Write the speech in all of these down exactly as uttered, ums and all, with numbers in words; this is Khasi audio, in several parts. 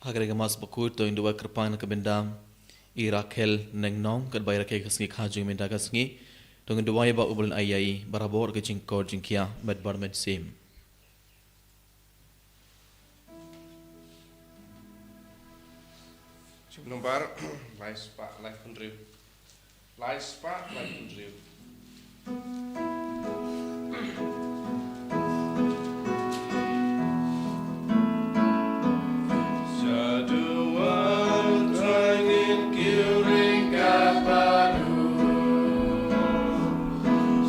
Ha kane ka Mass Bakhuid to ngin duwai kyrpang na ka bynda i Rakhel Nengnoh, katba i rakhe ka sngi kha jong i mynta ka sngi. To ngin duwai ba U Blei un ai ïa i barabor ka jingkor jingkhiah met bad mynsiem. Jingmut nombar lai spah lai phew hynriew. Lai spah lai phew hynriew. Shaduwan Trai ngin kiew ryngkat bad u.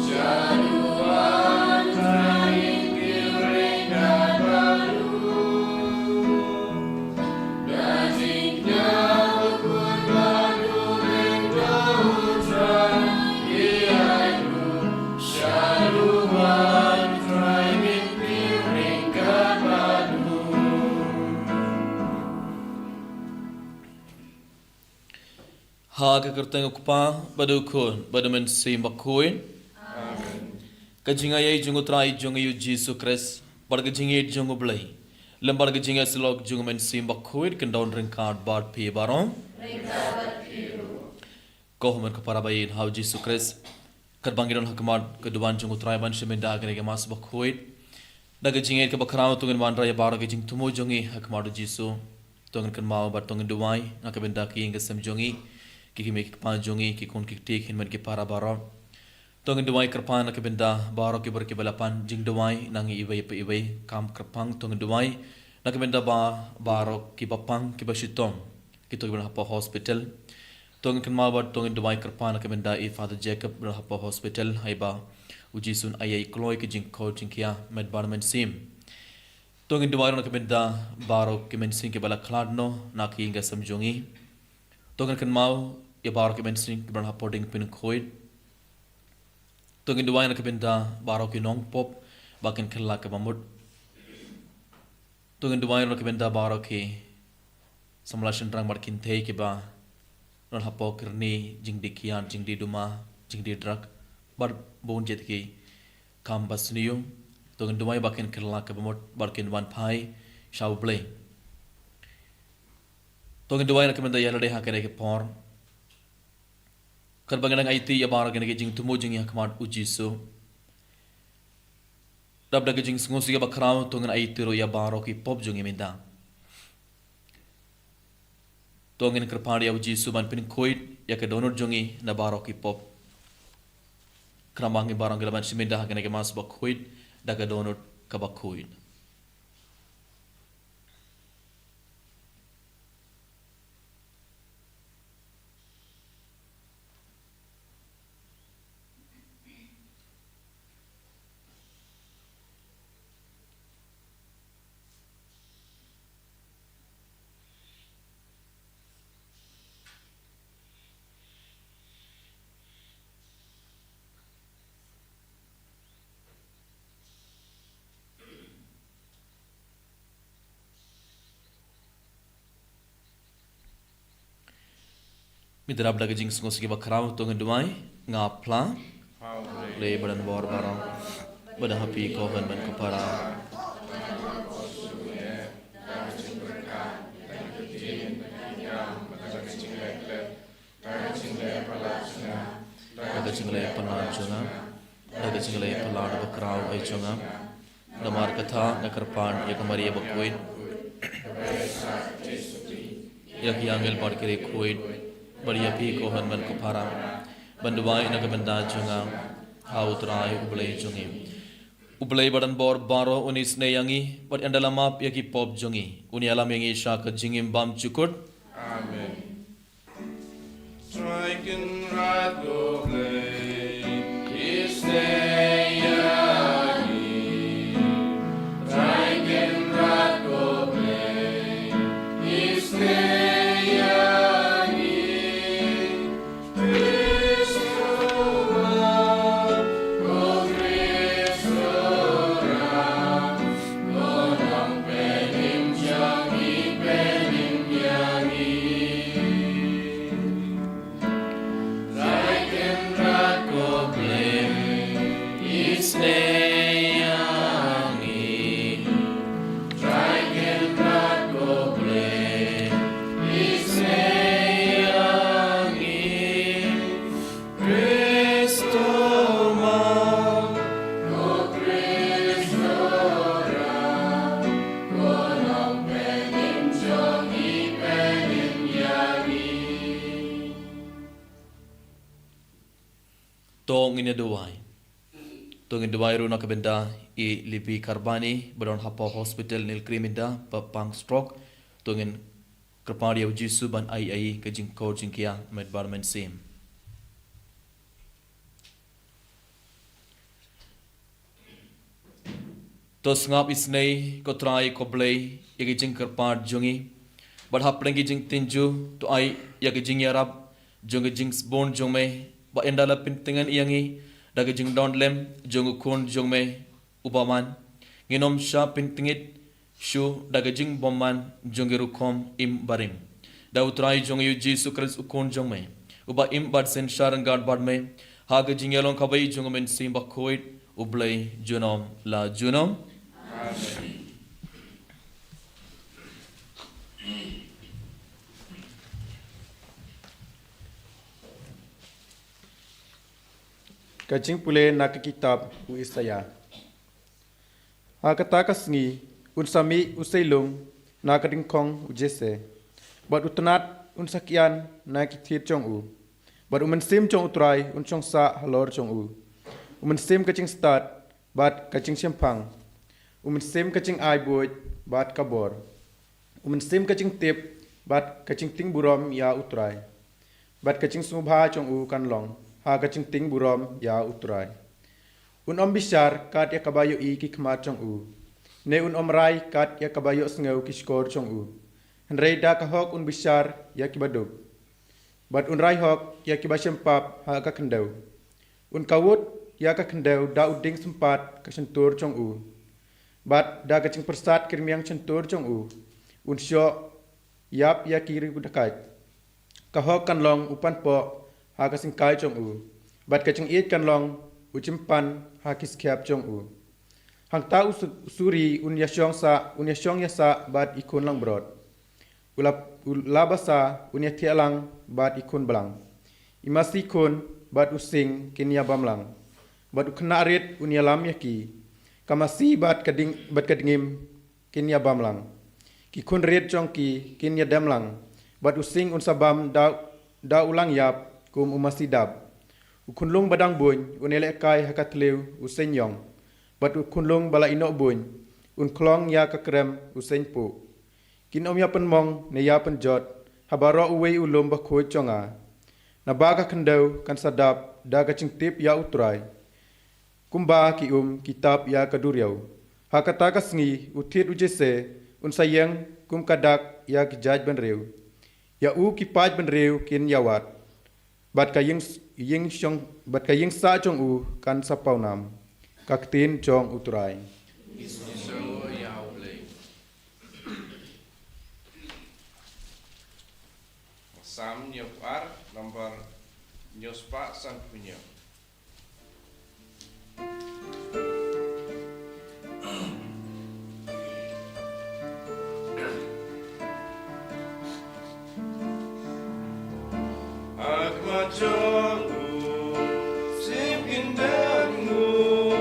Shaduwan Trai ngin kiew ryngkat bad u. Ha ka kyrteng u Kpa, bad u Khun, bad u Mynsiem Bakhuid. Amen. Ka jingaiei jong u Trai jong ngi u Jisu Khrist, bad ka jingïeit jong u Blei, lem bad ka jingïasyllok jong u Mynsiem Bakhuid, kin don ryngkat bad phi baroh. Ko Hynmen ko para ba ïeit ha u Jisu Khrist. Katba ngi don ha khmat ka duwan jong u Trai ban shim bynta ha kane ka Mass Bakhuid, da ka jingïeit kaba khraw to ngin wanrah ïa baroh ki jingthmu jong ngi ha khmat u Jisu. To ngin kynmaw bad to ngin duwai na ka bynta ki ïing ki sem jong ngi, ki kmie ki kpa jong ngi, ki khun ki kti, ki hynmen ki para baroh. To ngin duwai kyrpang na ka bynta baroh ki briew kiba la pan jingduwai na ngi iwei pa iwei. Kam kyrpang to ngin duwai na ka bynta ba baroh kiba pang kiba shitom, kito kiba don hapoh hospital. To ngin kynmaw bad to ngin duwai kyrpang na ka bynta i Father Jacob ba don hapoh hospital, haba u Jisu un ai ïa i kloi ka jingkor jingkhiah met bad mynsiem. To ngin duwai ruh na ka bynta baroh ki mynsiem kiba la khlad noh na ki ïing ki sem jong ngi. To ngin kynmaw ïa baroh ki mynsiem kiba don hapoh dieng pynkhuid. To ngin duwai na ka bynta baroh ki nongpop ba kin kylla kaba mut. To ngin duwai ruh na ka bynta baroh ki samla shynrang bad kynthei kiba don hapoh kyrni jingdie kiad, jingdie duma, jingdie drug, bad bun jait ki kam basniew. To ngin duwai ba kin kylla kaba mut bad kin wan phai sha u Blei. To ngin duwai na ka bynta ïa lade ha kane ka por. Katba ngi dang aiti ïa baroh kine ki jingthmu jong ngi ha khmat u Jisu, dap da ka jingsngewsih kaba khraw to ngin aiti ruh ïa baroh ki pop jong ngi mynta. To ngin kyrpad ïa u Jisu ban pynkhuid ïa ka dohnud jong ngi na baroh ki pop. Khnang ba ngi baroh ngi lah ban shim bynta ha kane ka Mass Bakhuid da ka dohnud kaba khuid. Mynta dap da ka jingsngewsih kaba khraw to ngin duwai. Nga phla, Blei ba don bor baroh, ba don ha phi ko Hynmen ko para. Da ka jingleh palat jong nga, da ka jingleh palat ba khraw ai jong nga. Namar kata nga kyrpad ïa ka Maria bakhuid, ïa ki angel bad ki riewkhuid, bad ïa phi ko Hynmen ko para, ban duwai na ka bynta jong nga ha u Trai u Blei jong ngi. U Blei ba don bor baroh un isynei ïa ngi bad un ïalam ïa ki pop jong ngi, un ïalam ïa ngi sha ka jingim bymjukut. Amen. Trai Kynrad ko Blei, isynei ïa ngi. Trai Kynrad ko Blei, isynei ïa ngi. Khrist u Trai, ko Khrist u Trai, ko Nongpynim jong ngi, pynim ïa ngi. Trai Kynrad ko Blei, To ngin ïa duwai. To ngin duwai ruh na ka bynta i Libby Karbani, ba don hapoh hospital Nilkri mynta, ba pang stroke. To ngin kyrpad ïa u Jisu ban ai ïa i ka jingkor jingkhiah met bad mynsiem. To sngap isynei ko Trai ko Blei ïa ki jingkyrpad jong ngi. Bad hapdeng ki jingtynjuh to ai ïa ki jingïarap jong ki jingsbun jong me. Ba ynda la pyntngen ïa ngi da ki jingdon lem jong u Khun jong me u bymman, ngin ym shah pyntngit shuh da ki jingbymman jong ki rukom im barim. Da u Trai jong ngi u Jisu Khrist u Khun jong me, uba im bad synshar ryngkat bad me ha ka jingïalong kawei jong u Mynsiem Bakhuid, U Blei junom la junom. Ka jingpule na ka kitab u Isaïah. Ha kata ka sngi un sa mih u seilung na ka dyngkhong u Jesse, bad u tnat un sa kian na ki thied jong u, bad u Mynsiem jong u Trai un shong sah halor jong u, u Mynsiem ka jingstad bad ka jingshemphang, u Mynsiem ka jingai buit bad ka bor, u Mynsiem ka jingtip bad ka jingtieng burom ïa u Trai. Bad ka jingsngewbha jong u kan long ha ka jingtieng burom ïa u Trai. Un ym bishar kat ïa kaba ïohi ki khmat jong u, ne un ym rai kat ïa kaba ïohsngew ki shkor jong u. Hynrei da ka hok un bishar ïa kiba duk, bad un rai hok ïa kiba shempap ha ka khyndew. Un kawut ïa ka khyndew da u dieng sympat ka shyntur jong u, bad da ka jingpyrsad ki rmiang shyntur jong u un shoh ïap ïa ki riewdakaid. Ka hok kan long u panpoh ha ka syngkai jong u, bad ka jingïeit kan long u jingpan ha ki skhiap jong u. Hangta u su-, u suri un ïashong sah, un ïashong ïasah bad i khun langbrot. U la, u la basa un ïathiah lang bad i khun blang. I masi khun bad u sing kin ïabam lang, bad u khynnah rit un ïalam ïa ki. Ka masi bad ka ding, bad ka dngim kin ïabam lang. Ki khun rit jong ki kin ïadem lang, bad u sing un sa bam da, da u langïap kum u masi dab. U khunlung ba dang buiñ un ïalehkai ha ka thliew u seiñ ïong, bad u khunlung ba la ïehnoh buiñ un khlong ïa ka krem u seiñ puh. Kin ym ïa pynmong ne ïa pynjot ha baroh uwei u lum bakhuid jong nga. Naba ka khyndew kan sa dap da ka jingtip ïa u Trai, kumba ki um ki tap ïa ka duriaw. Ha kata ka sngi u thied u Jesse un sa ïeng kum ka dak ïa ki jaid bynriew. Ïa u ki paid bynriew kin ïawad, bad ka ïing, ïing shong, bad ka ïing sah jong u kan sa pawnam. Ka ktien jong u Trai. Salm hynñiewphew ar, number hynñiewspah sanphew hynñiew. Ak ma jong u, sim kin dang u,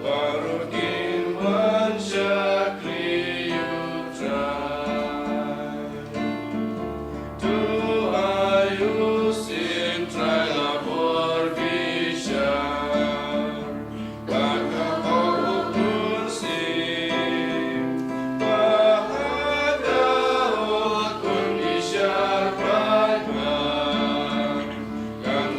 baroh kin wan shakri u Trai. To ai u sing Trai la bor bishar. Ba ka hok u khun sing, ba ha ka hok khun bishar paidbah. Kan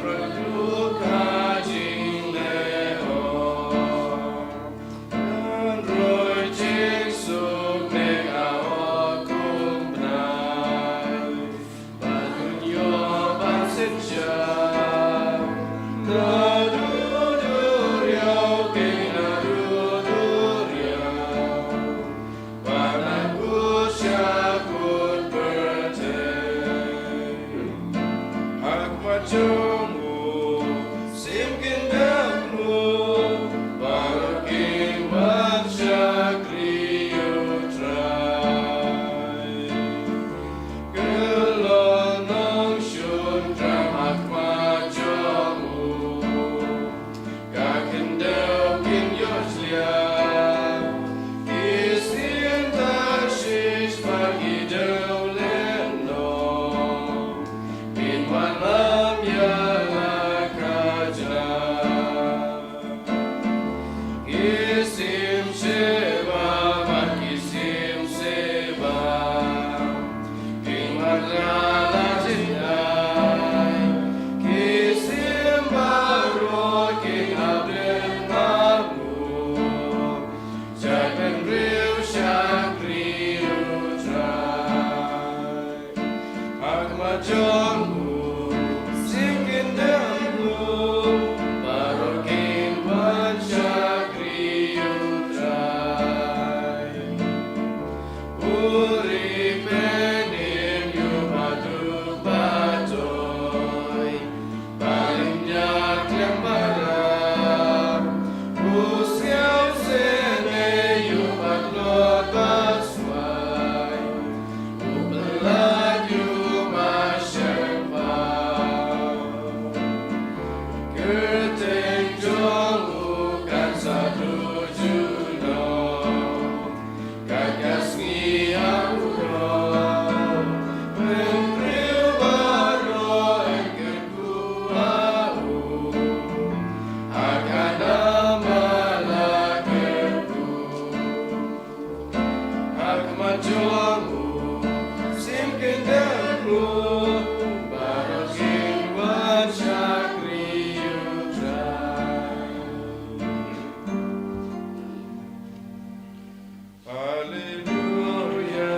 Haleluya,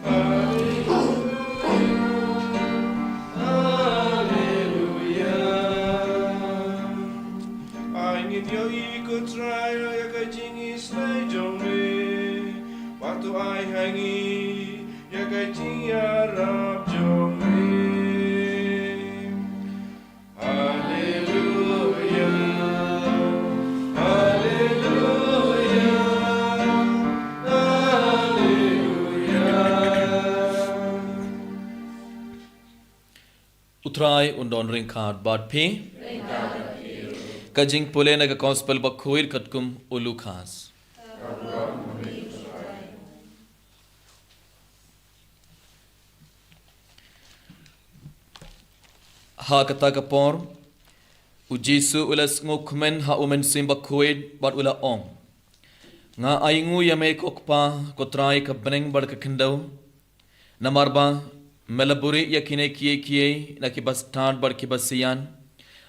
haleluya, haleluya. Ai ngin ïohi ko Trai ïa ka jingisynei jong me. Bad to ai ha ngi ïa ka jingïarap jong me. Haleluya, haleluya, haleluya. U Trai un don ryngkat bad phi. Ka jingpule na ka Gospel bakhuid katkum u Lukas. Ha kata ka por, u Jisu u la sngewkmen ha u Mynsiem Bakhuid bad u la ong, Nga ainguh ïa me ko Kpa, ko Trai ka bneng bad ka khyndew, namar ba me la buhrieh ïa kine kiei kiei na kiba stad bad kiba sian,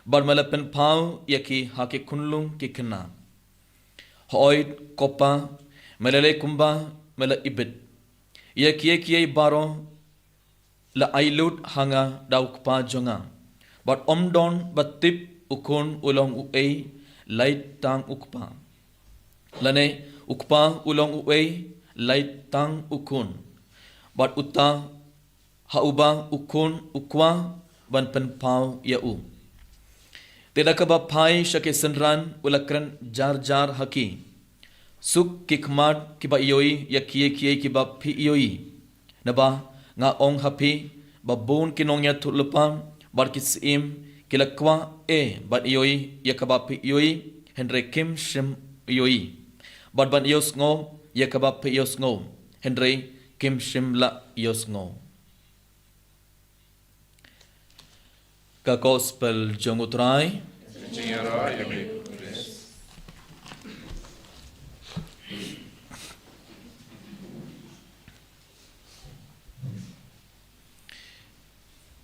bad me la pynpaw ïa ki ha ki khunlung ki khynnah. Hooid ko Pa, me la leh kumba me la ibit. Ïa kiei kiei baroh la ai lut ha nga da u Kpa jong nga. Bad ym don ba tip u Khun u long uei, lait tang u Kpa, lane u Kpa u long uei, lait tang u Khun. Bad uta ha uba u Khun u kwah ban pynpaw ïa u. Te da kaba phai sha ki synran u la kren jar jar ha ki, Suk ki khmat kiba ïohi ïa kiei kiei kiba phi ïohi. Naba nga ong ha phi ba bun ki nongïathuhlypa bad ki syiem ki la kwah eh ban ïohi ïa kaba phi ïohi, hynrei kim shym ïohi, bad ban ïohsngew ïa kaba phi ïohsngew, hynrei kim shym la ïohsngew. Ka Gospel jong u Trai. Jingïarap ïa me ko Khrist.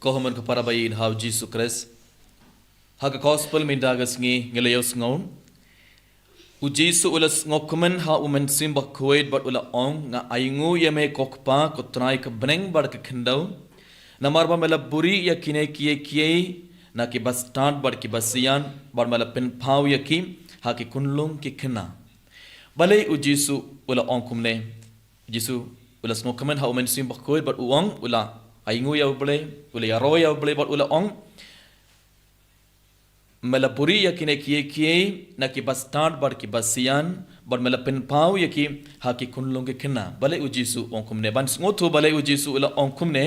Ko hynmen ko para ba ïeit ha u Jisu Khrist. Ha ka Gospel mynta ka sngi ngi la ïohsngew, u Jisu u la sngewkmen ha u Mynsiem Bakhuid bad u la ong, Nga ainguh ïa me ko Kpa, ko Trai ka bneng bad ka khyndew, namar ba me la buhrieh ïa kine kiei kiei na kiba stad bad kiba sian, bad me la pynpaw ïa ki ha ki khunlung ki khynnah. Balei u Jisu u la ong kumne? U Jisu u la sngewkmen ha u Mynsiem Bakhuid bad u ong, u la ainguh ïa u Blei, u la ïaroh ïa u Blei bad u la ong, Me la buhrieh ïa kine kiei kiei na kiba stad bad kiba sian, bad me la pynpaw ïa ki ha ki khunlung ki khynnah. Balei u Jisu u ong kumne? Ban sngewthuh balei u Jisu u la ong kumne,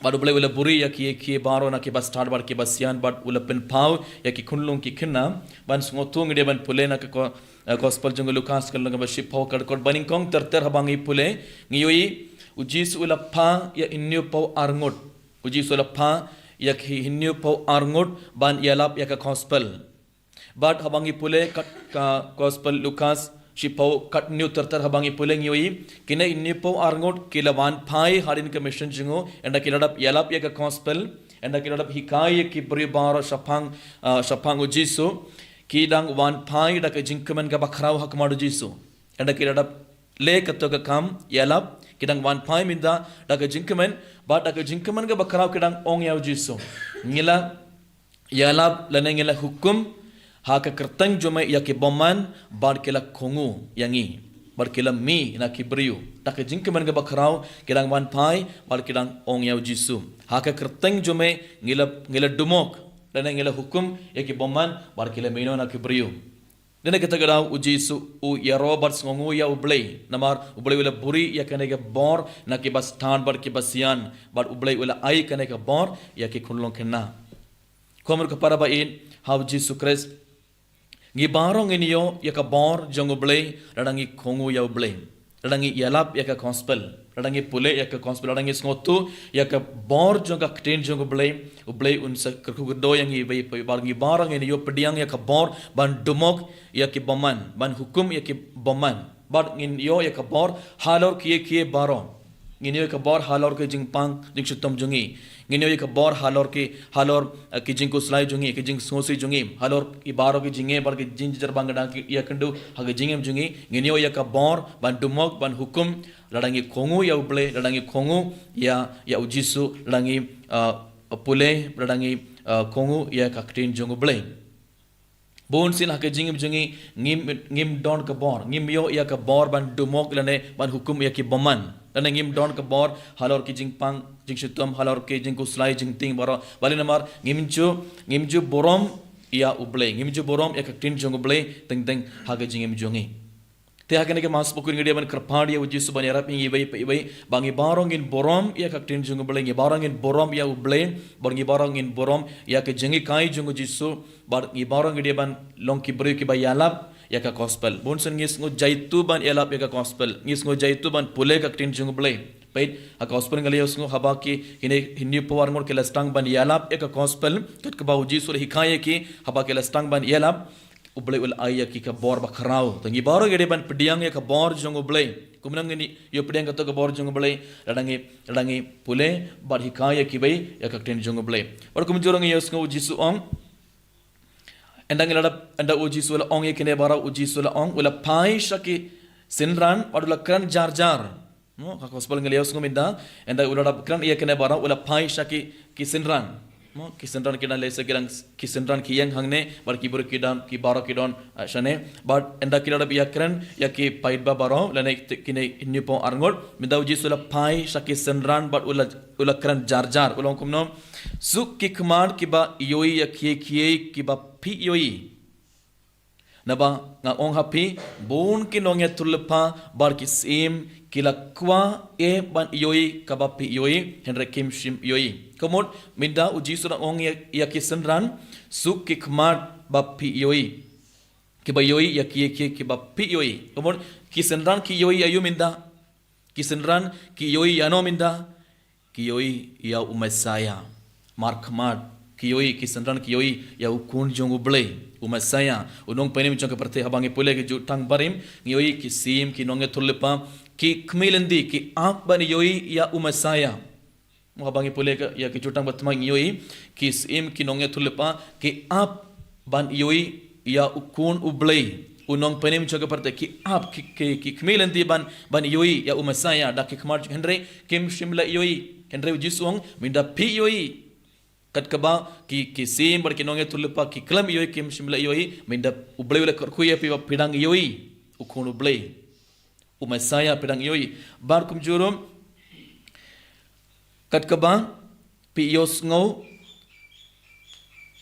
bad u Blei u la buhrieh ïa kiei kiei baroh na kiba stad bad kiba sian, bad u la pynpaw ïa ki khunlung ki khynnah. Ban sngewthuh ngi dei ban pule na ka ko-, eh, Gospel jong u Lukas ka lynnong kaba shiphew ka dkhot banyngkong ter ter haba ngi pule, ngi ïohi u Jisu u la phah ïa hynñiewphew arngut. U Jisu u la phah ïa ki hynñiewphew arngut ban ïalap ïa ka Gospel. Bad haba ngi pule kat ka Gospel Lukas shiphew katno ter ter haba ngi pule ngi ïohi, kine hynñiewphew arngut ki la wan phai hadien ka mission jong u, ynda ki la dep ïalap ïa ka gospel, ynda ki la dep hikai ïa ki briew baroh shaphang, ah, shaphang u Jisu, ki dang wan phai da ka jingkmen kaba khraw ha khmat u Jisu. Ynda ki la dep leh kato ka kam ïalap, ki dang wan phai mynta da ka jingkmen, bad da ka jingkmen kaba khraw ki dang ong ïa u Jisu, ngi la ïalap lane ngi la hukum ha ka kyrteng jong me ïa ki bymman, bad ki la kohnguh ïa ngi, bad ki la mih na ki briew. Da ka jingkmen kaba khraw ki dang wan phai bad ki dang ong ïa u Jisu, ha ka kyrteng jong me ngi la, ngi la dumok lane ngi la hukum ïa ki bymman, bad ki la mih noh na ki briew. Dei na kata ka daw u Jisu u ïaroh bad sngewnguh ïa U Blei, namar U Blei u la buhrieh ïa kane ka bor na kiba stad bad kiba sian, bad U Blei u la ai kane ka bor ïa ki khun long khynnah. Ko mut ko para ba ïeit ha u Jisu Khrist, ngi baroh ngin ïoh ïa ka bor jong U Blei lada ngi kohnguh ïa U Blei, lada ngi ïalap ïa ka gospel, lada ngi pule ïa ka gospel, lada ngi sngewthuh ïa ka bor jong ka ktien jong U Blei. U Blei un sa kyrkhu kyrdoh ïa ngi, bad ngi baroh ngin ïoh pdiang ïa ka bor ban dumok ïa ki bymman, ban hukum ïa ki bymman. Bad ngin ïoh ïa ka bor halor kiei kiei baroh. Ngin ïoh ïa ka bor halor ki jingpang jingshitom jong ngi. Ngin ïoh ïa ka bor halor ki, halor, eh, ki jingkhuslai jong ngi, ki jingsngewsih jong ngi, halor ki baroh ki jingeh bad ki jingjynjar ba nga dang ïakynduh ha ki jingim jong ngi. Ngin ïoh ïa ka bor ban dumok, ban hukum, lada ngi kohnguh ïa U Blei, lada ngi kohnguh ïa, ïa u Jisu, lada ngi, ah, pule, lada ngi, ah, kohnguh ïa ka ktien jong U Blei. Bun sien ha ka jingim jong ngi ngim, ngim don ka bor, ngim ïoh ïa ka bor ban dumok lane ban hukum ïa ki bymman, lane ngim don ka bor halor ki jingpang jingshitom, halor ki jingkhuslai jingtieng baroh. Balei? Namar ngim ju, ngim ju burom ïa U Blei, ngim ju burom ïa ka ktien jong U Blei teng teng ha ka jingim jong ngi. Te ha kane ka Mass ba kut ngi dei ban kyrpad ïa u Jisu ban ïarap ïa ngi iwei pa iwei ba ngi baroh ngin burom ïa ka ktien jong U Blei, ngi baroh ngin burom ïa U Blei, bad ngi baroh ngin burom ïa ka jinghikai jong u Jisu, bad ngi baroh ngi dei ban long ki briew kiba ïalap ïa ka gospel. Bun sien ngi sngew jaituh ban ïalap ïa ka gospel, ngi sngew jaituh ban pule ka ktien jong U Blei. Peit ha ka gospel ngi la ïohsngew haba ki, kine hynñiewphew arngut ki la sdang ban ïalap ïa ka gospel kat kaba u Jisu u la hikai ïa ki, haba ki la sdang ban ïalap, U Blei u la ai ïa ki ka bor ba khraw. Te ngi baroh ngi dei ban pdiang ïa ka bor jong U Blei. Kumno ngin ïoh pdiang kato ka bor jong U Blei? Lada ngi, lada ngi pule bad hikai ïa kiwei ïa ka ktien jong U Blei. Bad kumjuh ruh ngi ïohsngew u Jisu u ong, ynda ngi la dep, ynda u Jisu u la ong ïa kine baroh, u Jisu u la ong, u la phai sha ki synran bad u la kren jar jar. Mo, ha ka gospel ngi la ïohsngew mynta, ynda u la dep kren ïa kine baroh u la phai sha ki, ki synran. Mo, ki synran ki dang lehse ki dang, ki synran ki ïeng hangne, bad ki briew ki dang, ki baroh ki don, ah, shane. Bad ynda ki la dep ïakren ïa ki paidbah baroh, lane kine hynñiewphew arngut, mynta u Jisu u la phai sha ki synran bad u la, u la kren jar jar, u la ong kumno? Suk ki khmat kiba ïohi ïa kiei kiei kiba phi ïohi. Naba nga ong ha phi, bun ki nongïathuhlypa bad ki syiem ki la kwah eh ban ïohi kaba phi ïohi, hynrei kim shym ïohi. Ka mut mynta u Jisu u dang ong ïa, ïa ki synran, suk ki khmat ba phi ïohi, kiba ïohi ïa kiei kiei kiba phi ïohi. Ka mut ki synran ki ïohi ïa u mynta? Ki synran ki ïohi ïano mynta? Ki ïohi ïa u Messaïah. Markhmat, ki ïohi, ki synran ki ïohi ïa u Khun jong U Blei, u Messaïah, u Nongpynim jong ka pyrthei. Haba ngi pule ki Jutang Barim, ngi ïohi ki syiem, ki nongïathuhlypa, ki khmih lynti, ki ap ban ïohi ïa u Messaïah. Mo, haba ngi pule ka, ïa ki Jutang Bathymmai ngi ïohi ki syiem, ki nongïathuhlypa, ki ap ban ïohi ïa u Khun U Blei, u Nongpynim jong ka pyrthei, ki ap, ki, ki, ki khmih lynti ban, ban ïohi ïa u Messaïah da ki khmat, hynrei kim shym la ïohi. Hynrei u Jisu u ong, mynta phi ïohi. Kat kaba ki, ki syiem bad ki nongïathuhlypa ki khlem ïohi, kim shym la ïohi, mynta U Blei u la kyrkhu ïa phi ba phi dang ïohi u Khun U Blei, u Messaïah phi dang ïohi. Bad kumjuh ruh, kat kaba phi ïohsngew,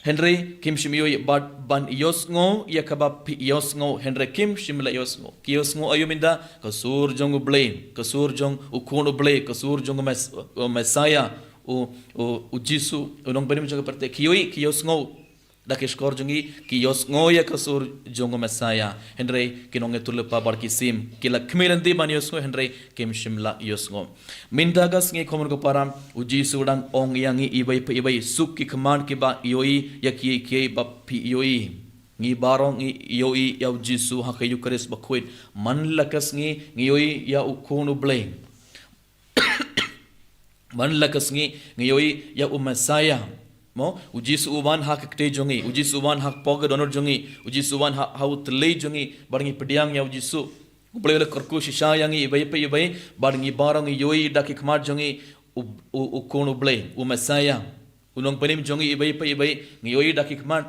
hynrei kim shym ïohi, bad ban ïohsngew ïa kaba phi ïohsngew, hynrei kim shym la ïohsngew. Ki ïohsngew aïu mynta? Ka sur jong U Blei, ka sur jong u Khun U Blei, ka sur jong u Mes-, u Messaïah, u, u, u Jisu, u Nongpynim jong ka pyrthei. Ki ïohi, ki ïohsngew. Da ki shkor jong ngi, ki ïohsngew ïa ka sur jong u Messaïah, hynrei ki nongïathuhlypa bad ki syiem ki la khmih lynti ban ïohsngew, hynrei kim shym la ïohsngew. Mynta ka sngi, ko mut ko para, u Jisu u dang ong ïa ngi iwei pa iwei, suk ki khmat kiba ïohi ïa kiei kiei ba phi ïohi. Ngi baroh ngi ïohi ïa u Jisu ha ka Eucharist bakhuid. Man la ka sngi ngi ïohi ïa u Khun u Blei. Man la ka sngi ngi ïohi ïa u Messiah. Mo, u Jisu u wan ha ka kti jong ngi, u Jisu u wan ha ka pok ka dohnud jong ngi, u Jisu u wan ha, ha u tli jong ngi, bad ngi pdiang ïa u Jisu. U Blei u la kyrkhu shisha ïa ngi iwei pa iwei, bad ngi baroh ngi ïohi da ki khmat jong ngi u, u, u Khun u Blei, u Messiah. U Nongpynim jong ngi iwei pa iwei, ngi ïohi da ki khmat.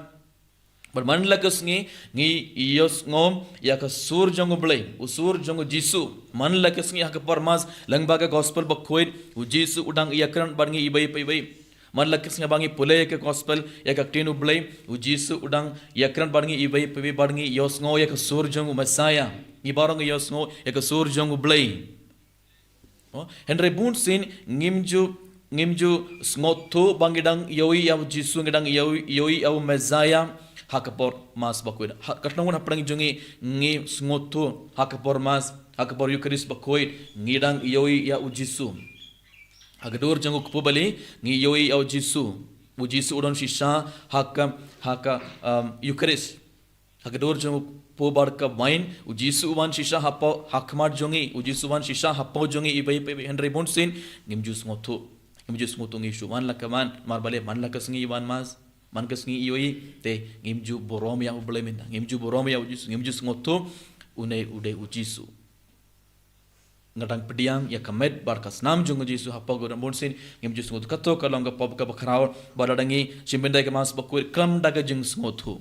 Bad man la ka sngi ngi ïohsngew ïa ka sur jong u Blei, u sur jong u Jisu. Man la ka sngi ha ka por Mass, lyngba ka Gospel bakhuid, u Jisu u dang ïakren bad ngi iwei pa iwei. Man la ka sngi haba ngi pule ïa ka Gospel, ïa ka Ktien u Blei, u Jisu u dang ïakren bad ngi iwei pa iwei, bad ngi ïohsngew ïa ka sur jong u Messiah. Ngi baroh ngi ïohsngew ïa ka sur jong u Blei. Oh, hynrei bunsien ngim ju, ngim ju sngewthuh ba ngi dang ïohi ïa u Jisu, ngi dang ïohi, ïohi ïa u Messiah ha ka por Mass bakhuid. Ha, katno ngut hapdeng jong ngi ngi sngewthuh ha ka por Mass, ha ka por Eucharist bakhuid, ngi dang ïohi ïa u Jisu. Ha ka dur jong u kpu bali ngi ïohi ïa u Jisu. U Jisu u don shisha ha ka, ha ka, um, Eucharist. Ha ka dur jong u kpu bad ka wain, u Jisu u wan shisha hapoh, ha khmat jong ngi, u Jisu u wan shisha hapoh jong ngi iwei pa iwei, hynrei bunsien ngim ju sngewthuh. Ngim ju sngewthuh, ngi shu wan la ka wan, namar balei man la ka sngi i wan Mass, man ka sngi i ïohi, te ngim ju burom ïa u Blei mynta, ngim ju burom ïa u Jisu, ngim ju sngewthuh une u dei u Jisu. Nga dang pdiang ïa ka met bad ka snam jong u Jisu hapoh ka dohnud, bunsien ngim ju sngewthuh. Kato ka long ka pop kaba khraw, bad lada ngi shim bynta ïa ka Mass bakhuid khlem da ka jingsngewthuh.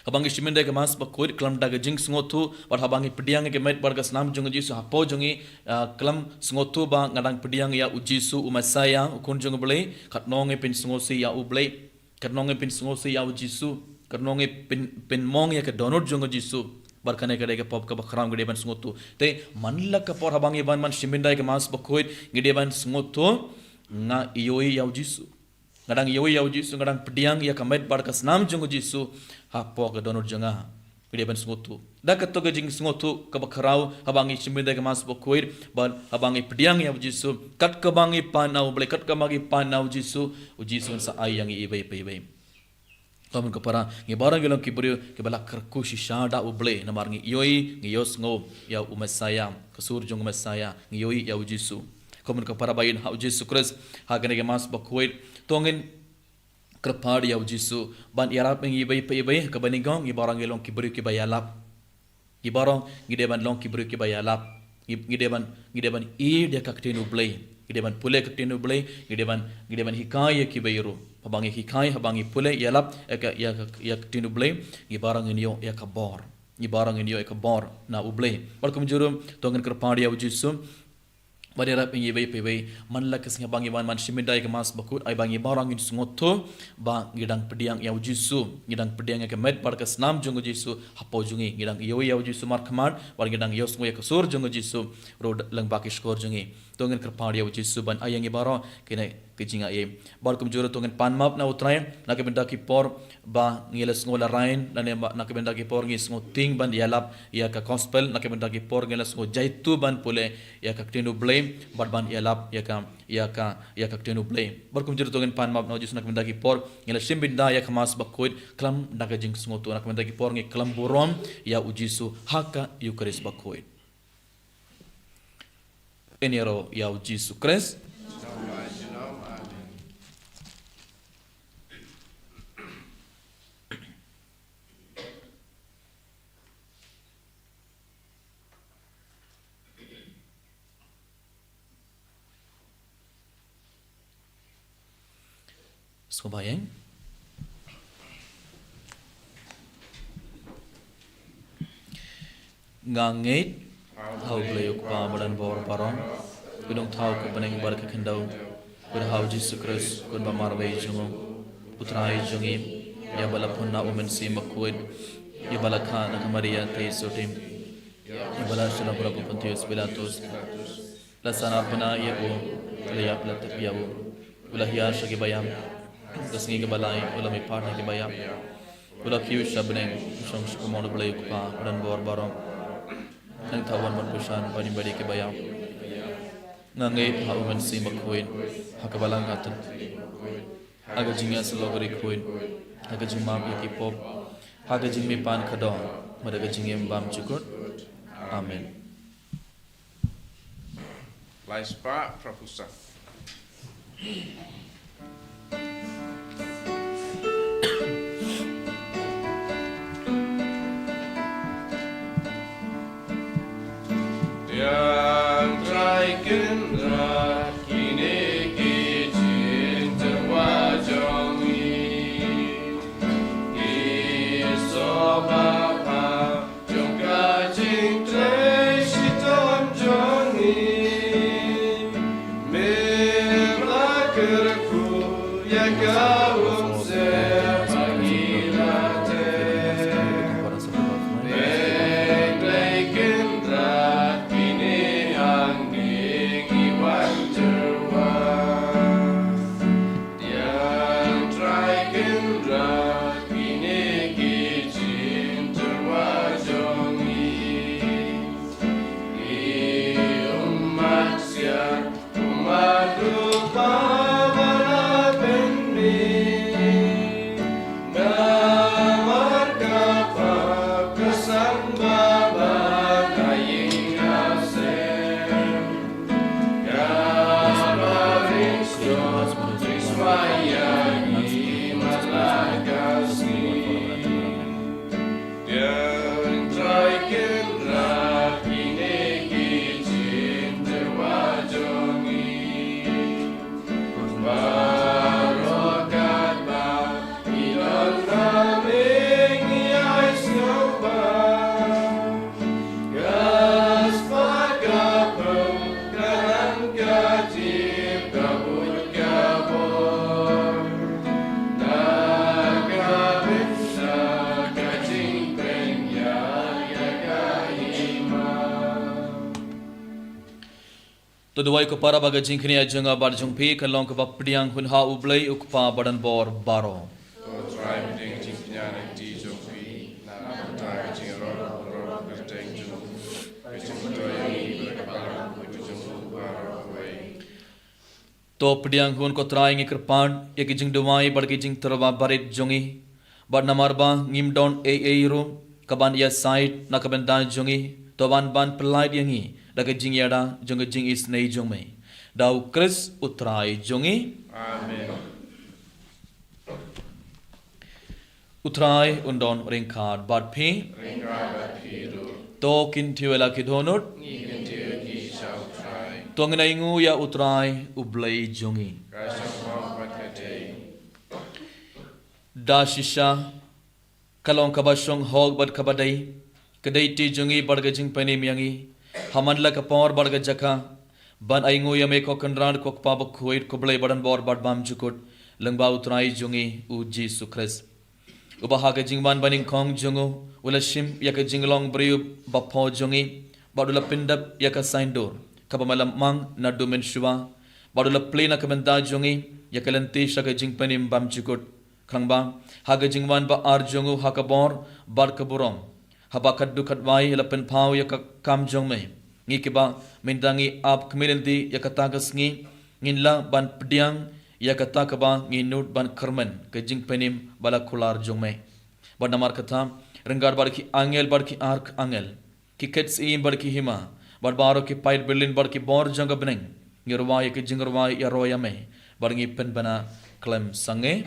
Haba ngi shim bynta ïa ka Mass bakhuid khlem da ka jingsngewthuh, bad haba ngi pdiang ïa ka met bad ka snam jong u Jisu hapoh jong ngi, ah, khlem sngewthuh ba nga dang pdiang ïa u Jisu, u Messiah, u Khun jong u Blei, katno ngi pynsngewsih ïa u Blei. Katno ngi pynsngewsih ïa u Jisu, katno ngi pyn, pynmong ïa ka dohnud jong u Jisu. Bad kane ka dei ka pop kaba khraw, ngi dei ban sngewthuh. Te man la ka por haba ngi wan ban shim bynta ïa ka Mass bakhuid, ngi dei ban sngewthuh, nga ïohi ïa u Jisu. Nga dang ïohi ïa u Jisu, nga dang pdiang ïa ka met bad ka snam jong u Jisu hapoh ka dohnud jong nga. Ngi dei ban sngewthuh. Da kato ka jingsngewthuh kaba khraw haba ngi shim bynta ïa ka Mass bakhuid, bad haba ngi pdiang ïa u Jisu, kat kaba ngi pan na u Blei, kat kaba ngi pan na u Jisu, u Jisu un sa ai ïa ngi iwei pa iwei. Kumno ka para, ngi baroh ngi long ki briew kiba la kyrkhu shisha da u Blei, namar ngi ïohi, ngi ïohsngew ïa u Messiah, ka sur jong u Messiah, ngi ïohi ïa u Jisu. Kumno ka para, ba ïeit ha u Jisu Khrist, ha kane ka Mass bakhuid, to ngin kyrpad ïa u Jisu ban ïarap ïa ngi iwei pa iwei, kaba nyngkong, ngi baroh ngi long ki briew kiba ïalap. Ngi baroh ngi dei ban long ki briew kiba ïalap. Ngi, ngi dei ban, ngi dei ban ïeit ïa ka Ktien u Blei. Ngi dei ban pule ka Ktien u Blei, ngi dei ban, ngi dei ban hikai ïa kiwei ruh. Haba ngi hikai, haba ngi pule, ïalap ïa ka, ïa ka, ïa ka Ktien u Blei, ngi baroh ngin ïoh ïa ka bor. Ngi baroh ngin ïoh ïa ka bor na u Blei. Bad kumjuh ruh, to ngin kyrpad ïa u Jisu ban ïarap ïa ngi iwei pa iwei, man la ka sngi ba ngi wan ban shim bynta ïa ka Mass bakhuid, ai ba ngi baroh ngin sngewthuh ba ngi dang pdiang ïa u Jisu, ngi dang pdiang ïa ka met bad ka snam jong u Jisu hapoh jong ngi, ngi dang ïohi ïa u Jisu markhmat, bad ngi dang ïohsngew ïa ka sur jong u Jisu ruh lyngba ki shkor jong ngi. To ngin kyrpad ïa u Jisu ban ai ïa ngi baroh kine ki jingaiei. Bad kumjuh ruh to ngin pan map na u Trai na ka bynta ki por ba ngi la sngew larain, lane ba na ka bynta ki por ngi sngew tieng ban ïalap ïa ka Gospel, na ka bynta ki por ngi la sngew jaituh ban pule ïa ka Ktien u Blei, bad ban ïalap ïa ka, ïa ka, ïa ka Ktien u Blei. Bad kumjuh ruh to ngin pan map na u Jisu na ka bynta ki por ngi la shim bynta ïa ka Mass bakhuid khlem da ka jingsngewthuh, na ka bynta ki por ngi khlem burom ïa u Jisu ha ka Eucharist bakhuid. Yn ïaroh ïa u Jisu Khrist. Sngewbha ïa. Nga ngeit ha U Blei U Kpa ba don bor baroh, U Nongthaw ka bneng bad ka khyndew, bad ha U Jisu Khrist, U Khun ba marwei jong U, U Trai jong ngi, ïa ba la pynlong na U Mynsiem Bakhuid, ïa ba la kha na ka Maria Theisotti, ïa ba la shah lyngba u Pontius Pilatus. La sahnarphna ïa u, la ïap la tep ïa u. U la hiar sha ki baïap. Ka sngi kaba lai, u la mihpat na ki baïap. U la kiew sha bneng, u shong sha ka mon U Blei U Kpa, ba don bor baroh. Nangta un wan ban kyrshan bad im bad ïa ki baïap. Nga ngeit ha U Mynsiem Bakhuid, ha ka Balang Katholik. Ha ka jingïasyllok ri khuid, ha ka jingmap ïa ki pop, ha ka jingmihpat ka doh, bad ha ka jingim bymjukut. Amen. Lai spah phra phew san. Tiang Trai Kynrad, kine ki jingtyrwa jong ngi. Ki sngewbha jong ka jingtrei shitom jong ngi. Me la kyrkhu ïa ka umsep ba ngi la teh. Peit, Blei Kynrad, kine hangne ngi wan tyrwa. Tiang Trai Kynrad, kine ki jingtyrwa jong ngi. Ngi ym mat siat, ym mat ruh ba la pynmih. Namar ka pap ka san ba ban ha ïing ha sem. To duwai ko para ba ka jingkñia jong nga bad jong phi kan long kaba pdiang hun ha U Blei U Kpa badonbor baroh. To Trai, pdiang jingkñia na kti jong phi, na ka bynta ka jingrot, rot kyrteng jong u, ka jingmyntoi ïa ngi, bad ka balang ka jong u baroh kawei. To pdiang hun ko Trai, ngi kyrpad ïa ki jingduwai bad ki jingtyrwa barit jong ngi. Bad namar ba ngim don ei ei ruh kaban ïasaid na ka bynta jong ngi, to ban ban pyllait ïa ngi da ka jingïada jong ka jingisynei jong me. Da U Khrist U Trai jong ngi. Amen. U Trai un don ryngkat bad phi. Ryngkat bad phi ruh. To kyntiew ïa la ki dohnud. Ngi kyntiew ïa ki sha U Trai. To ngin ainguh ïa U Trai U Blei jong ngi. Ka shong bha bad ka dei. Da shisha ka long kaba shong hok bad kaba dei, ka dei ti jong ngi bad ka jingpynim ïa ngi ha man la ka por bad ka jaka, ban ainguh ïa me ko Kynrad ko Kpa bakhuid, ko Blei badonbor bad bymjukut, lyngba U Trai jong ngi U Jisu Khrist. Uba ha ka jingwan banyngkong jong u, u la shim ïa ka jinglong briew bapher jong ngi, bad u la pyndep ïa ka saiñdur kaba me la mang naduh mynshuwa, bad u la plie na ka bynta jong ngi ïa ka lynti sha ka jingpynim bymjukut. Khnang ba ha ka jingwan ba ar jong u ha ka bor bad ka burom, haba katto katwai la pynpaw ïa ka kam jong me, ngi kiba mynta ngi ap khmih lynti ïa kata ka sngi, ngin lah ban pdiang ïa kata kaba ngi nud ban kyrmen, ka jingpynim ba la kular jong me. Bad namar kata, ryngkat bad ki angel bad ki archangel, ki khet syiem bad ki hima, bad baroh ki paid byllien bad ki bor jong ka bneng, ngi rwai ïa ka jingrwai Ïaroh ïa me, bad ngi pynbna khlem sangeh.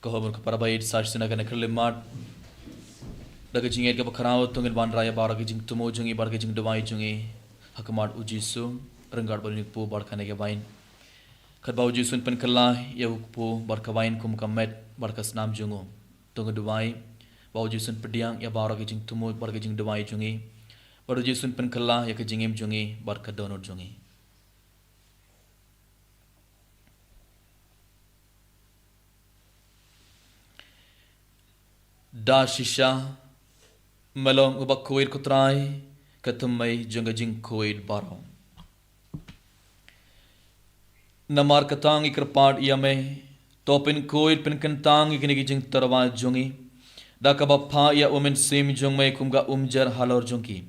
Ka hor ka para baieit, sa shisien ha kane ka khyllipmat, da ka jingngeit kaba khraw, to ngin wanrah ïa baroh ki jingthmu jong ngi bad ka jingduwai jong ngi ha khmat u Jisu, ryngkat bad une u kpu bad kane ka wain. Katba u Jisu un pynkylla ïa u kpu bad ka wain kum ka met bad ka snam jong u, to ngin duwai ba u Jisu un pdiang ïa baroh ki jingthmu bad ka jingduwai jong ngi, bad u Jisu un pynkylla ïa ka jingim jong ngi bad ka dohnud jong ngi. Da shisha me long uba khuid, ko Trai, ka thymmei jong ka jingkhuid baroh. Namar kata ngi kyrpad ïa me, to pynkhuid pynkyntang ïa kine ki jingtyrwa jong ngi da kaba phah ïa u Mynsiem jong me kum ka umjer halor jong ki,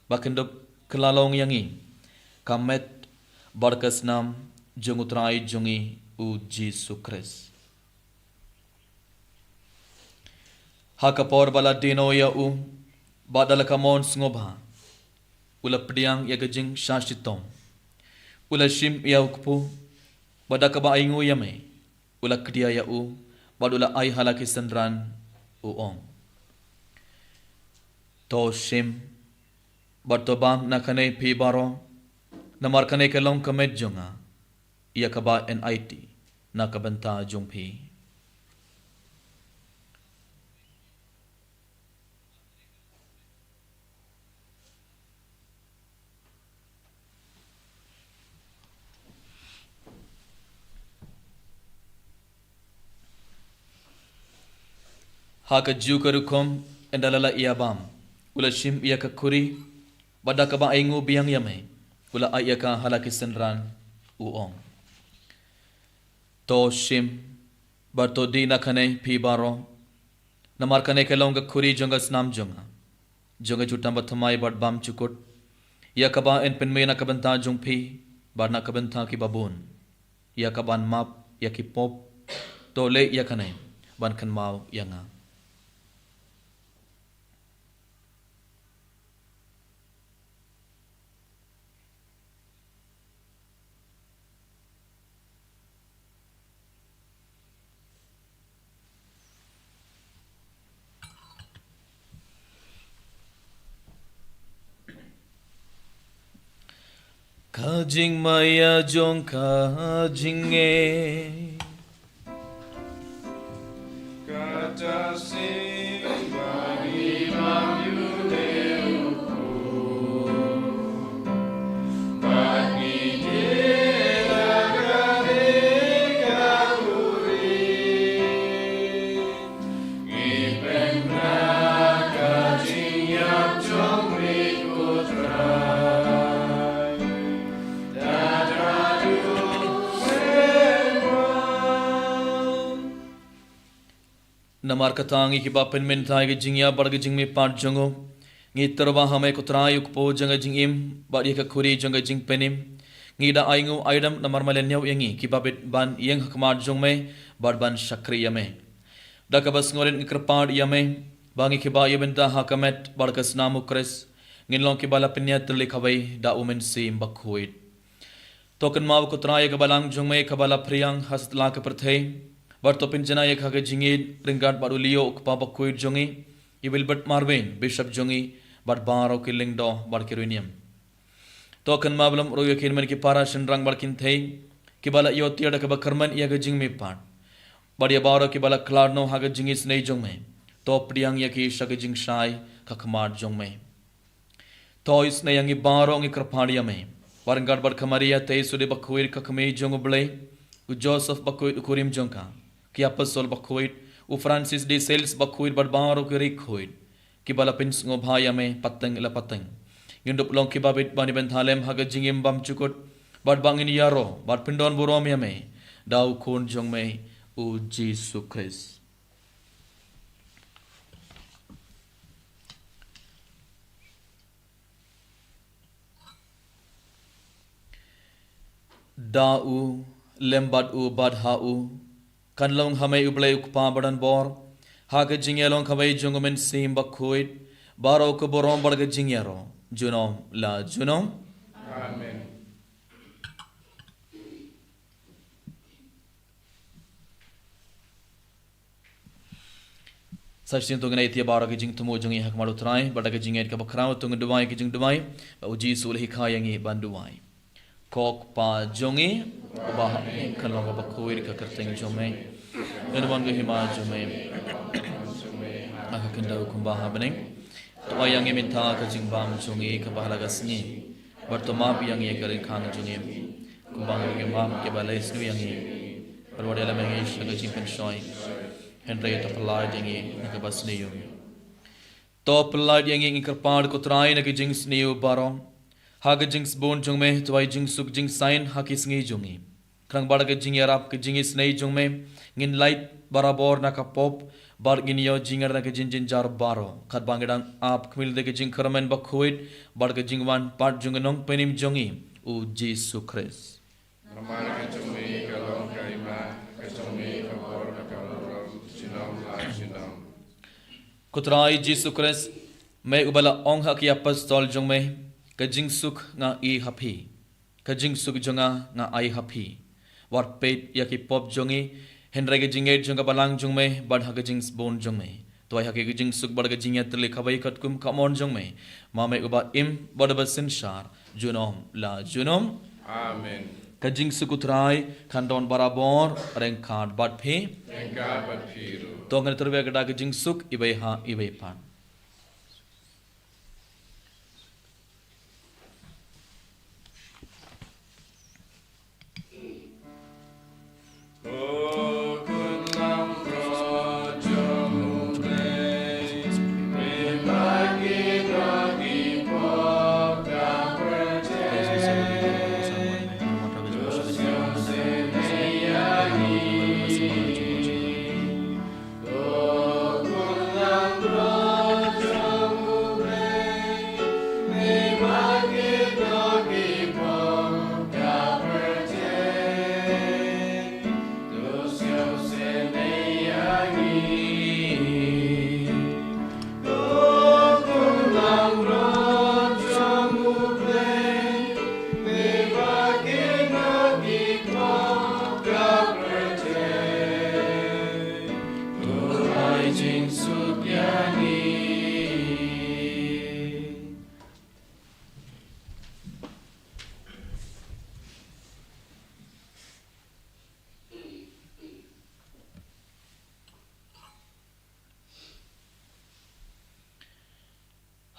ba kin dup kylla long ïa ngi ka met bad ka snam jong u Trai jong ngi u Jisu Khrist. Ha ka por ba la die noh ïa u, bad da la ka mon sngewbha, u la pdiang ïa ka jingshah shitom, u la shim ïa u kpu, bad da kaba ainguh ïa me, u la kdia ïa u, bad u la ai ha la ki synran, u ong: To shim bad to bam na kane phi baroh, namar kane ka long ka met jong nga, ïa kaba yn aiti na ka bynta jong phi. Ha kajuh ka rukom, ynda la la ïa bam, u la shim ïa ka khuri, bad da kaba ainguh biang ïa me, u la ai ïa ka ha la ki synran, u ong: To shim bad to dih na kane phi baroh, namar kane ka long ka khuri jong ka snam jong nga, jong ka jutang bathymmai bad bymjukut, ïa kaba yn pynmih na ka bynta jong phi bad na ka bynta kiba bun, ïa kaban map ïa ki pop. To leh ïa kane ban kynmaw ïa nga. Ka jingmaïa jong ka jingngeit. Kata sing bani bam yu ne u ku. Bani de la ka de ka uri. Ngi pynbna ka jingïap jong ri ko Trai. Da da du wen wan. Namar kata ngi kiba pynmynta ïa ka jingïap bad ka jingmihpat jong u, ngi tyrwa ha me ko Trai u kpu jong ka jingim, bad ïa ka khuri jong ka jingpynim. Ngi da ainguh aidam namar me la ñiew ïa ngi kiba bit ban ïeng ha khmat jong me, bad ban shakri ïa me. Da kaba sngewrit ngi kyrpad ïa me, ba ngi kiba ïa bynta ha ka met bad ka snam u Khrist, ngin long kiba la pynïatylli kawei da u Mynsiem Bakhuid. To kynmaw ko Trai ïa ka balang jong me kaba la phriang ha satlak ka pyrthei, bad to pynjanai ïa ka ha ka jingïeit ryngkat bad u Leo u kpa bakhuid jong ngi, i Wilbert Marwein, Bishop jong ngi, bad baroh ki lyngdoh bad ki riewniam. To kynmaw bad lum ruh ïa ki hynmen ki para shynrang bad kynthei, kiba la ïoh tiar da kaba kyrmen ïa ka jingmihpat. Bad ïa baroh kiba la khlad noh ha ka jingisynei jong me. To pdiang ïa ki sha ka jingshai ha khmat jong me. To isynei ïa ngi baroh ngi kyrpad ïa me. Bad ryngkat bad ka Maria Theisotti bakhuid ka kmie jong u Blei, u Joseph bakhuid u kurim jong ka, ki apostol bakhuid, u Francis de Sales bakhuid bad baroh ki riewkhuid. Kiba la pynsngewbha ïa me pateng la pateng. Ngin dup long kiba bit ban ïa bynta lem ha ka jingim bymjukut. Bad ba ngin ïaroh bad pyndon burom ïa me da u Khun jong me u Jisu Khrist. Da u, lem bad u, bad ha u, kan long ha me u Blei u Kpa badonbor, ha ka jingïalong kawei jong u Mynsiem Bakhuid, baroh ka burom bad ka jingïaroh junom la junom. Amen. Sa shisien to ngin ïa ïa baroh ki jingthmu jong ngi ha khmat u Trai, bad da ka jingngeit kaba khraw to ngin duwai ki jingduwai, ba u Jisu u la hikai ïa ngi ban duwai. Ko Kpa jong ngi, uba ha bneng, kan long kaba khuid ka kyrteng jong me. Ngan wan ka hima jong me ha ka khyndew kumba ha bneng. To ai ïa ngi mynta ka jingbam jong ngi kaba ha la ka sngi. Bad to map ïa ngi ka ryngkang jong ngi, kumba ngi map ïa kiba la isynei ïa ngi. Bad wat ïalam ïa ngi sha ka jingpynshoi, hynrei to pyllait ïa ngi na kaba sniew. To pyllait ïa ngi, ngi kyrpad ko Trai, na ki jingsniew baroh. Ha ka jingsbun jong me, to ai jingsuk jingsaiñ ha ki sngi jong ngi. Khnang ba da ka jingïarap ka jingisynei jong me, ngin lait barabor na ka pop, bad ngin ïoh jingïarap na ka jingjynjar baroh, katba ngi dang ap khmih da ka jingkyrmen bakhuid bad ka jingwan pat jong u Nongpynim jong ngi, u Jisu Khrist. Namar ka jong me ka long ka hima, ka jong me ka bor, ka burom, junom la junom. Ko Trai Jisu Khrist, me uba la ong ha ki apostol jong me, ka jingsuk nga ai ha phi, ka jingsuk jong nga nga ai ha phi. Wat peit ïa ki pop jong ngi, hynrei ka jingngeit jong ka balang jong me, bad ha ka jingsbun jong me, to ai ha ki ka jingsuk bad ka jingïatylli kaba katkum ka mon jong me, ma me uba im bad uba synshar, junom la junom. Amen. Ka jingsuk u Trai kan don barabor ryngkat bad phi. Ryngkat bad phi ruh. To ngin ïatylli ka da ka jingsuk iwei ha iwei pat.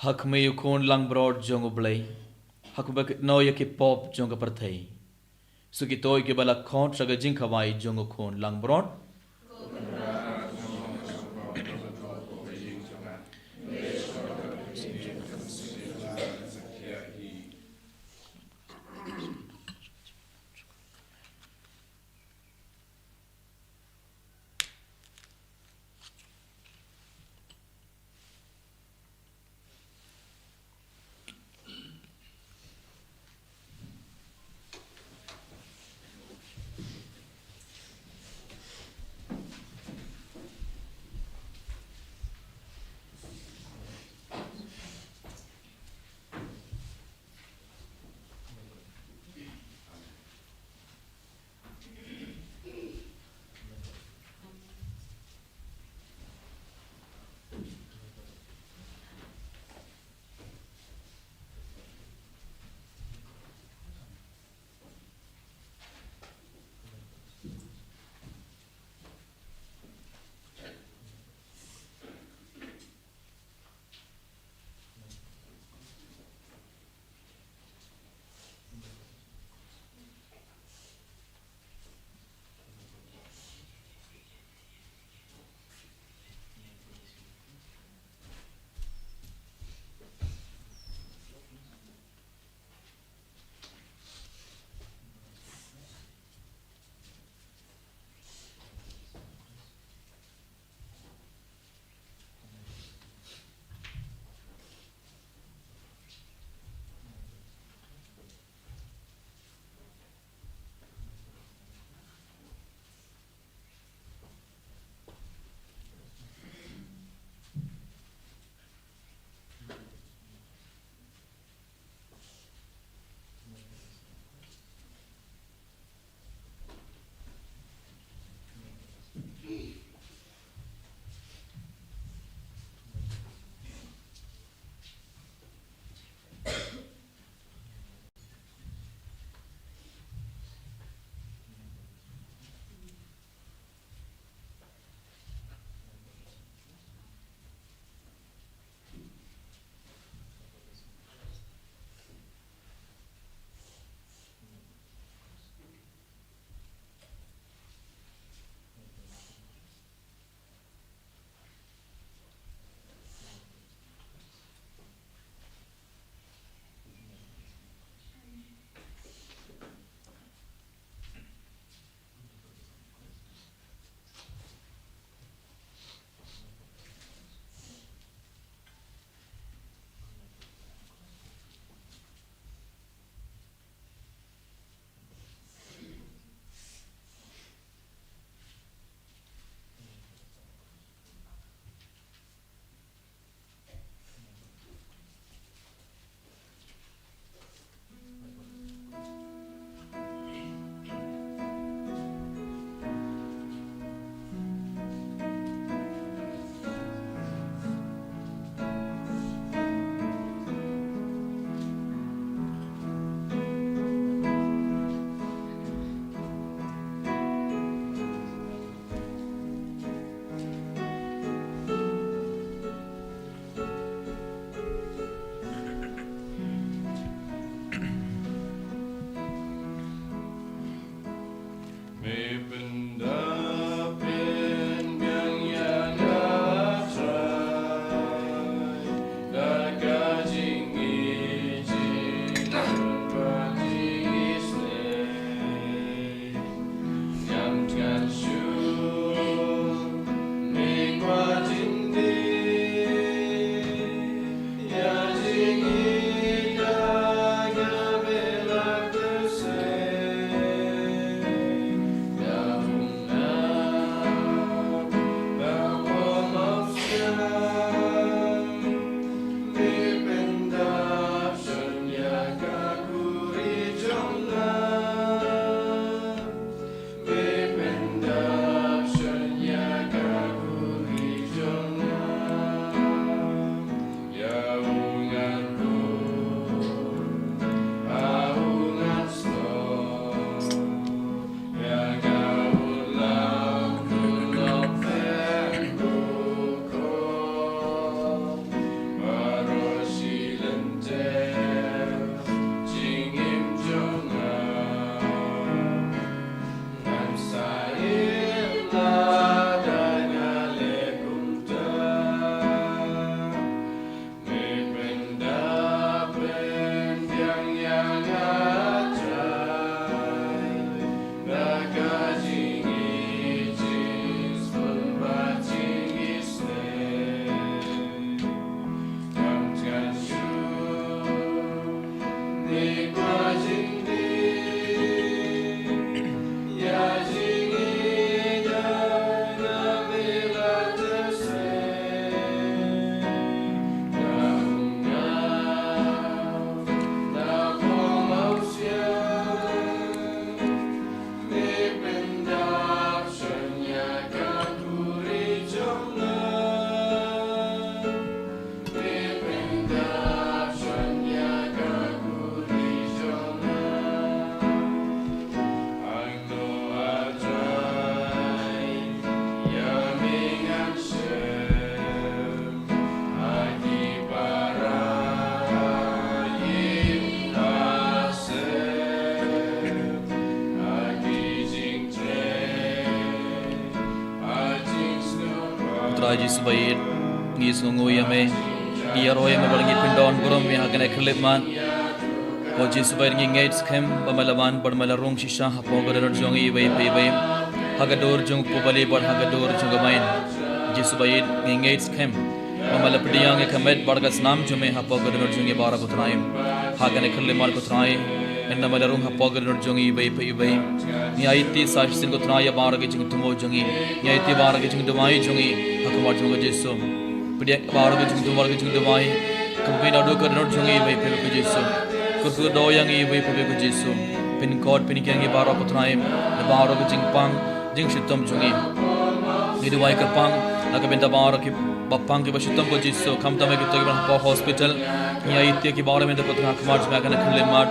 Ha khmih u Khun langbrot jong U Blei, ha kaba kynnoh ïa ki pop jong ka pyrthei. Sa kito kiba la khot sha ka jingkhawai jong U Khun langbrot. Trai Jisu ba ïeit, ngi sngewnguh ïa me, ngi ïaroh ïa me bad ngi pyndonburom ïa me ha kane ka khyllipmat. Ko Jisu ba ïeit, ngi ngeit skhem ba me la wan bad me la rung shisha hapoh ka dohnud jong ngi iwei pa iwei, ha ka dur jong u Pubali bad ha ka dur jong ka Maïn. Jisu ba ïeit, ngi ngeit skhem ba me la pdiang ïa ka met bad ka snam jong me hapoh ka dohnud jong ngi baroh ko Trai. Ha kane ka khyllipmat ko Trai, ynda me la rung hapoh ka dohnud jong ngi iwei pa iwei, ngi aiti sa shisien ko Trai ïa baroh ki jingthmu jong ngi. Ngi aiti baroh ki jingduwai jong ngi ha khmat jong ka Jisu. Pdiang baroh ki jingthmu, baroh ki jingduwai, ka pynmih naduh ka dohnud jong ngi iwei pa iwei ko Jisu. Kyrkhu kyrdoh ïa ngi iwei pa iwei ko Jisu. Pynkhuid pynkieng ïa ngi baroh ko Trai na baroh ki jingpang jingshitom jong ngi. Ngi duwai kyrpang na ka bynta baroh kiba pang kiba shitom ko Jisu, khamtam ïa kito kiba hapoh hospital. Ngi aiti ïa ki baroh mynta ko Trai ha khmat jong me ha kane ka khyllipmat,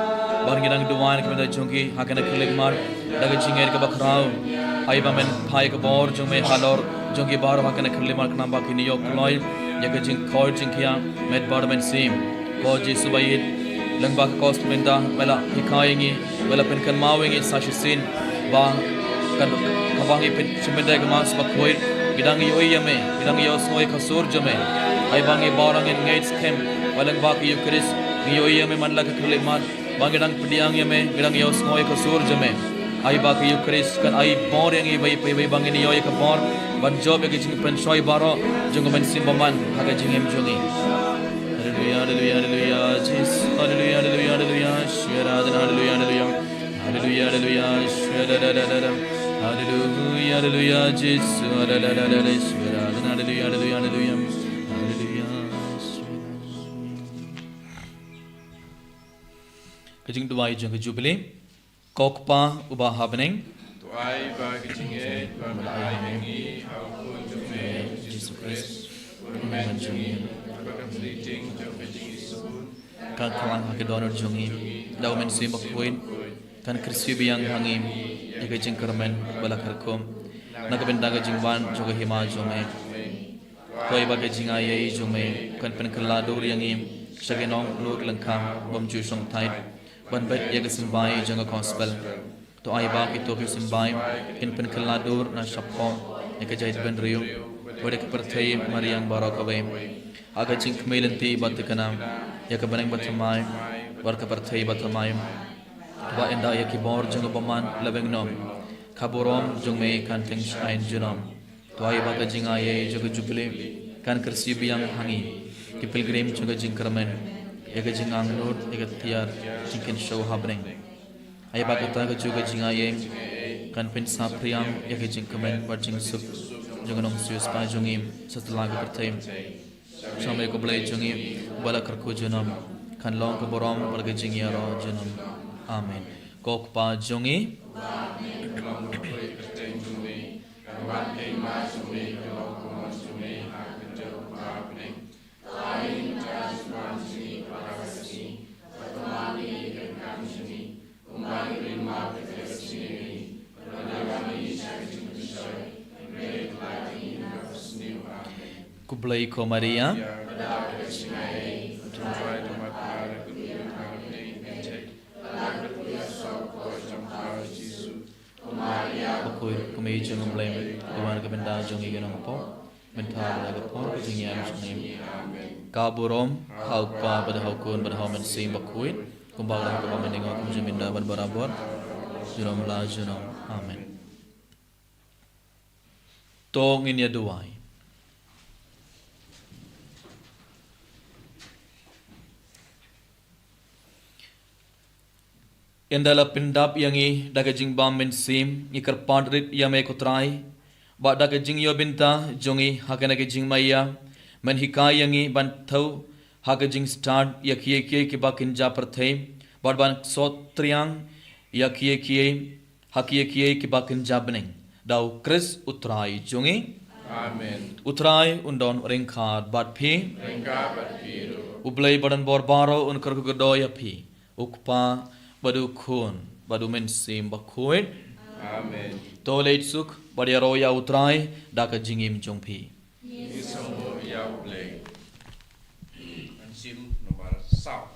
bad ngi dang duwai na ka bynta jong ki ha kane ka khyllipmat da ka jingngeit kaba khraw. Ai ba men phai ka bor jong me halor jong ki baroh ha kane ka khyllipmat, khnang ba kin ïoh kloi ïa ka jingkhuid jingkhiah met bad mynsiem. Ko Jisu ba ïeit, lyngba ka Gospel mynta me la hikai ïa ngi, me la pynkynmaw ïa ngi sa shisien ba ka, kaba ngi pyn, shim bynta ïa ka Mass Bakhuid, ngi dang ïohi ïa me, ngi dang ïohsngew ïa ka sur jong me. Ai ba ngi baroh ngin ngeit skhem ba lyngba ka Eukharist ngi ïohi ïa me man la ka khyllipmat, ba ngi dang pdiang ïa me, ngi dang ïohsngew ïa ka sur jong me. Ai ba ka Eukharist kan ai bor ïa ngi iwei pa iwei ba ngin ïoh ïa ka bor ban jop ïa ka jingpynshoi baroh jong ka mynsiem bymman ha ka jingim jong ngi. Haleluya, haleluya, haleluya, Jisu, haleluya, haleluya, haleluya, Shira, haleluya, haleluya. Haleluya, haleluya, Shira, haleluya, haleluya, Jisu, haleluya, haleluya, Shira, haleluya, haleluya, haleluya. Haleluya, Shira. Ka jingduwai jong ka Jubili. Ko Kpa uba ha bneng, to ai ba ka jingngeit ba me la ai ha ngi ha u Khun jong me Jisu Khrist, u Hynmen jong ngi, ba ka pliting jong ka jingisynei kan khrang ha ka dohnud jong ngi da u Mynsiem Bakhuid, kan kyrsiew biang ha ngi ïa ka jingkyrmen ba la kyrkhu na ka bynta ka jingwan jong ka Hima jong me. To ai ba ka jingai ei jong me kan pynkylla dur ïa ngi sha ki nonglut lyngkha bym ju shongthait ban bet ïa ka symbai jong ka Gospel. To ai ba kito ki symbai kin pynkylla dur na shapoh ïa ka jaitbynriew bad ïa ka pyrthei mariang baroh kawei, ha ka jingkhmih lynti ba thikna ïa ka bneng bathymmai bad ka pyrthei bathymmai. To ba ynda ïa ki bor jong ka bymman la weng noh, ka burom jong me kan teng shai junom. To ai ba ka jingai ei jong ka Jubili kan kyrsiew biang ha ngi ki pilgrim jong ka jingkyrmen ïa ka jingangnud ïa ka tiar jingkynshew ha bneng. Ai ba kata kajuh ka jingai ei kan pynsaphriang ïa ka jingkmen bad jingsuk jong ka nongsiewspah jong ngi sha la ka pyrthei. Sha me ko Blei jong ngi ba la kyrkhu junom, kan long ka burom bad ka jingïaroh junom. Amen. Ko Kpa jong ngi. Khublei ko Maria. Bakhuid, ko Mei jong u Blei, to wan ka bynta jong ngi ki nongpop, mynta bad ha ka por ka jingïap jong ngi. Ka burom ha u Kpa bad ha u Khun bad ha u Mynsiem Bakhuid, kumba ka long, kumba mynta, kumjuh mynta bad barabor, junom la junom. Amen. To ngin ïa duwai. Ynda la pyndap ïa ngi da ka jingbam mynsiem, ngi kyrpad rit ïa me ko Trai, ba da ka jingïoh bynta jong ngi ha kane ka jingmaïa, men hikai ïa ngi ban thew ha ka jingstad ïa kiei kiei kiba kynja pyrthei, bad ban sot triang ïa kiei kiei ha kiei kiei kiba kynja bneng, da u Khrist u Trai jong ngi. Amen. U Trai un don ryngkat bad phi. Ryngkat bad phi ruh. U Blei badonbor baroh un kyrkhu kyrdoh ïa phi, u Kpa bad u Khun bad u Mynsiem Bakhuid. Amen. To leit suk bad ïaroh ïa u Trai da ka jingim jong phi. Ngi sngewnguh ïa u Blei. Mynsiem nombar saw.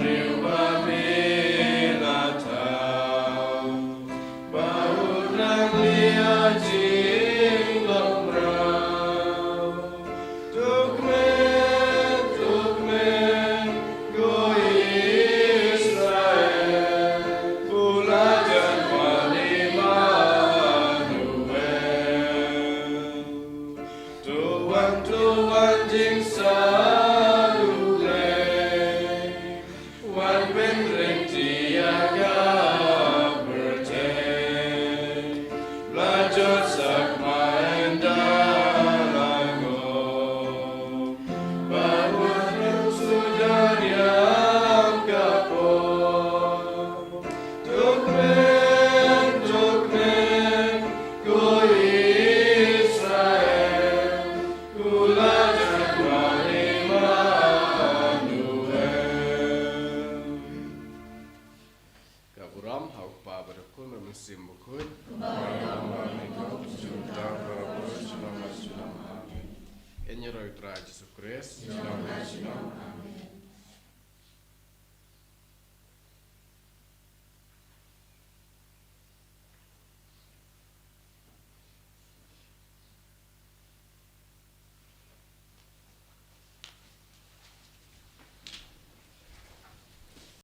Riewbami la thaw ba u nang lia jinglongmraw. Tukmen, tukmen, ko Israel, u la jan wali Manuel. To wan, to wan jingsalu le. Wan pynrem ïa ka pyrthei. La jot sak ma ynda la ngop. Ba wan rung suda ïa ka por. Tukmen, tukmen, ko Israel. Ka burom ha u Kpa bad u Khun bad u Mynsiem Bakhuid. Amen. Ïa u Trai Jisu Khrist.